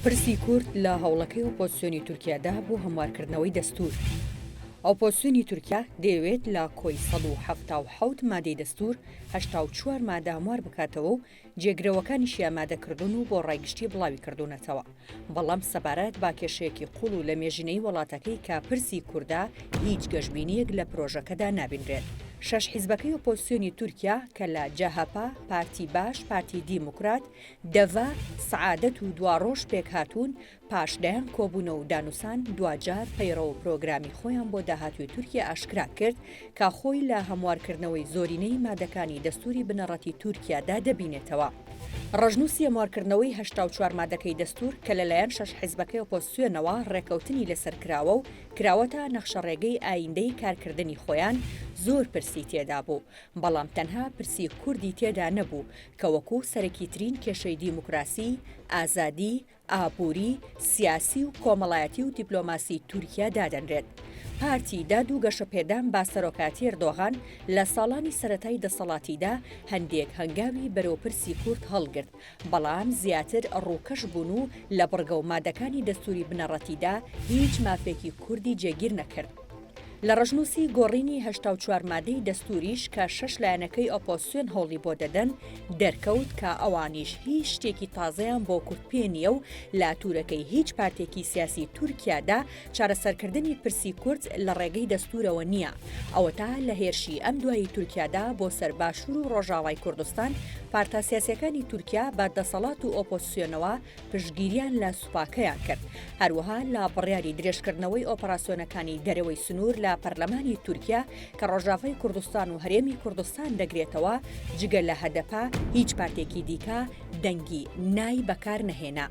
پرسی کورد لە هەوڵەکەی ئۆپۆزسیۆنی تورکیادا بۆ هەموارکردنەوەی دەستوور. ئۆپۆزسیۆنی تورکیا دەیەوێت لە کۆی 177 مادەی دەستوور، 84 مادە هەموار بکاتەوە و جێگرەوەکانیشی ئامادە کردوون و بۆ ڕای گشتی بڵاوی کردوونەتەوە. بەڵام سەبارەت بە کێشەیەکی قووڵ و لەمێژینەی وڵاتەکەی کە پرسی کوردە، هیچ گەشبینییەک لە پرۆژەکەدا نابینرێت. شەش حیزبەکەی ئۆپۆزسیۆنی تورکیا کە لە جەهەپە، پارتی باش، پارتی دیموکرات، دەڤە، سەعادەت و دواڕۆژ پێکهاتوون، پاش دەیان کۆبوونەوە و دانوسان، دواجار پەیڕەو و پرۆگرامی خۆیان بۆ داهاتووی تورکیا ئاشکرا کرد کە خۆی لە هەموارکردنەوەی زۆرینەی مادەکانی دەستووری بنەڕەتی تورکیادا دەبینێتەوە. ڕەشنووسی هەموارکردنەوەی 84 مادەکەی دەستوور کە لەلایەن شەش حیزبەکەی ئۆپۆزسیۆنەوە ڕێکەوتنی لەسەر کراوە و کراوەتە نەخشەڕێگەی ئایندەی کارکردنی خۆیان، زۆر پرسی تێدابوو، بەڵام تەنها پرسی کوردی تێدا نەبوو کە وەکو سەرەکیترین کێشەی دیموکراسی، ئازادی، ئابووری، سیاسی و کۆمەڵایەتی و دیپلۆماسی تورکیا دادەنرێت. پارتی داد و گەشەپێدان بە سەرۆکایەتی ئەردۆغان لە ساڵانی سەرەتای دەسەڵاتیدا هەندێک هەنگاوی بەرەو پرسی کورد هەڵگرت، بەڵام زیاتر ڕووکەش بوون و لە بڕگە و مادەکانی دەستووری بنەڕەتیدا هیچ مافێکی کوردی جێگیر نەکرد. لە ڕەشنووسی گۆڕینی 84 مادەی دەستووریش کە شەش لایەنەکەی ئۆپۆزسیۆن هەوڵی بۆ دەدەن، دەرکەوت کە ئەوانیش هیچ شتێکی تازەیان بۆ کورد پێ نییە و لە تورەکەی هیچ پارتێکی سیاسی تورکیادا چارەسەرکردنی پرسی کورد لە ڕێگەی دەستوورەوە نییە. ئەوەتا لە هێرشی ئەم دوایی تورکیادا بۆ سەر باشوور و ڕۆژاوای کوردستان، پارتە سیاسیەکانی تورکیا بە دەسەڵات و ئۆپۆزسیۆنەوە پشتگیریان لە سوپاکەیان کرد. هەروەها لە بڕیاری درێژکردنەوەی ئۆپەراسیۆنەکانی دەرەوەی سنوور لە پەرلەمانی تورکیا کە ڕۆژاڤای کوردستان و هەرێمی کوردستان دەگرێتەوە، جگە لە هەدەپە هیچ پارتێکی دیکە دەنگی نای بەکار نەهێنا.